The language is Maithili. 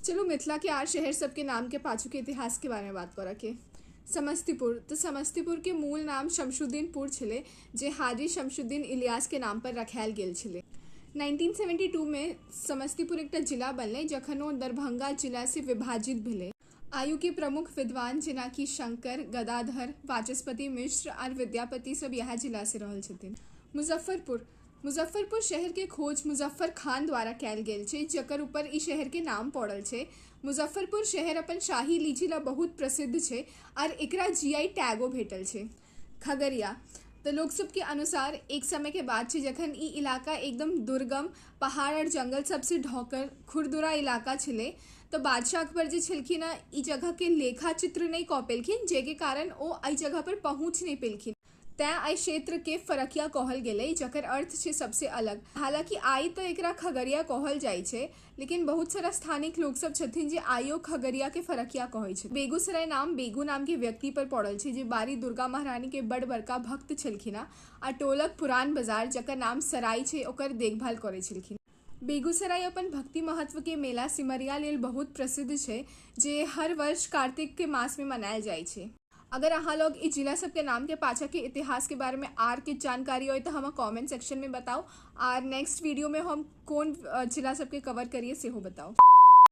चलू मिथिला के आर शहर सबके नाम के पाछू के इतिहास के बारे में बात करऽ के। समस्तीपुर, तऽ समस्तीपुर के मूल नाम शमशुद्दीनपुर छलै, जे हाजी शमशुद्दीन इलियास के नाम पर रखायल गेल छलै। 1972 मे समस्तीपुर एकटा जिला बनलै, जखन ओ दरभंगा जिला से विभाजित भेलै। आयु के प्रमुख विद्वान जेनाकि शंकर, गदाधर, वाचस्पति मिश्र आर विद्यापति सब इएह जिला से रहल छथिन। मुजफ्फरपुर, मुजफ्फरपुर शहर के खोज मुजफ्फर खान द्वारा कयल गेल छै, जकर ऊपर ई शहर के नाम पड़ल छै। मुजफ्फरपुर शहर अपन शाही लीची ला बहुत प्रसिद्ध छै आर एकरा जीआई टैगो भेटल छै। खगड़िया, तऽ लोक सबके अनुसार एक समय के बात छै जखन ई इलाका एकदम दुर्गम पहाड़ आओर जंगल सबसँ ढकल खुरदुरा इलाका छलै, तऽ बादशाह अकबर जे छलखिन हँ ई जगहके लेखा चित्र नहि कऽ पेलखिन, जाहिके कारण ओ एहि जगह पर पहुँच नहि पेलखिन। तेँ एहि क्षेत्रके फरकिया कहल गेलै, जकर अर्थ छै सबसँ अलग। हालाँकि आइ तऽ एकरा खगड़िया कहल जाइ छै, लेकिन बहुत सारा स्थानिक लोकसभ छथिन जे आइयो खगड़ियाके फरकिया कहै छथिन। बेगूसराय नाम बेगू नामके व्यक्ति पर पड़ल छै, जे बारी दुर्गा महारानीके बड़ बड़का भक्त छलखिन हँ आ टोलक पुरान बाजार, जकर नाम सराय छै, ओकर देखभाल करै छलखिन। बेगूसराय अपन भक्ति महत्वके मेला सिमरिया लेल बहुत प्रसिद्ध छै, जे हर वर्ष कार्तिकके मासमे मनायल जाइ छै। अगर अहाँ लोग ई जिला सबके नाम के पाछा के इतिहास के बारे में आर किछु जानकारी होय तऽ हमरा कमेंट सेक्शन में बताउ, आर नेक्स्ट वीडियो में हम कोन जिला सबके कवर करिए सेहो बताउ।